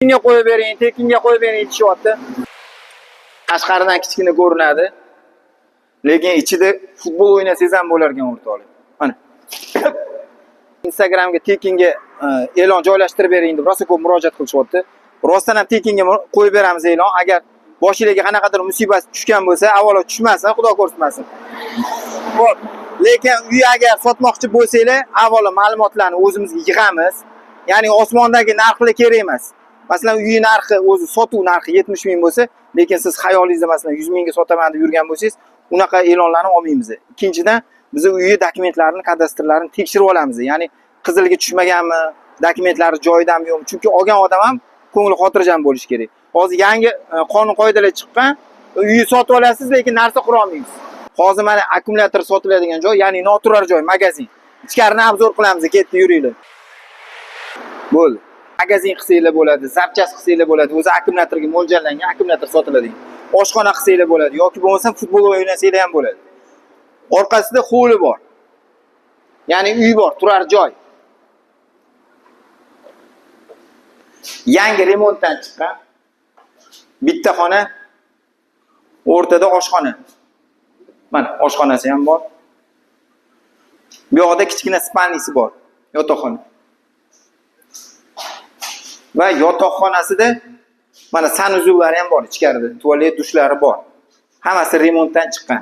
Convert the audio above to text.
Tekinga qo'yib bering, tekinga qo'yib bering deyishyapti. Tashqaridan kichkina ko'rinadi. Lekin ichida futbol o'ynasangiz ham bo'lar ekan, o'rtoqlar. Mana. Instagramga tekinga e'lon joylashtirib bering deb rosa ko'p murojaat qilishyapti. Rostdan ham tekinga qo'yib beramiz e'lon. Agar boshingizga qanaqadir musibat tushgan bo'lsa, avvalo tushmasin, Xudo ko'rsatmasin. Xo'p, lekin uy agar sotmoqchi bo'lsanglar, avvalo ma'lumotlarni o'zimizga yig'amiz. Ya'ni osmondagi narxlar kerak emas. Masalan, uy narxi o'zi sotuv narxi 70 ming bo'lsa, lekin siz xayolingizda masalan 100 mingga sotaman deb yurgan bo'lsangiz, unaqa e'lonlarni olmaymiz. Ikkinchidan, biz uyi dokumentlarini, kadastrlarini tekshirib olamiz. Ya'ni qizilga tushmaganmi, dokumentlari joyidami yo'qmi? Chunki olgan odam ham ko'ngli xotirjam bo'lishi kerak. Hozir yangi qonun qoidalar chiqqan. Uyni sotib olasiz, lekin narsa qura olmaysiz. Hozir mana akkumulyator sotiladigan joy, ya'ni noturar joy, magazin. Ichkarini обзор qilamiz, ketdi, yuringlar. Bo'ldi. Magazin qilsanglar bo'ladi, запчасть qilsanglar bo'ladi. O'zi akkumulyatorga mo'ljallangan akkumulyator sotiladigan. Oshxona qilsanglar bo'ladi yoki bo'lmasam futbol o'ynasanglar ham bo'ladi. Orqasida hovli bor. Ya'ni uy bor, turar joy. Yangi remontdan chiqqan. Bitta xona, o'rtada oshxona. Mana oshxonasi ham bor. Bu yoqda kichkina spalnisi bor, yotoqxona. Va yotoqxonasida mana sanuzullari ham bor ichkarida, tualet, dushlari bor. Hammasi remontdan chiqqan.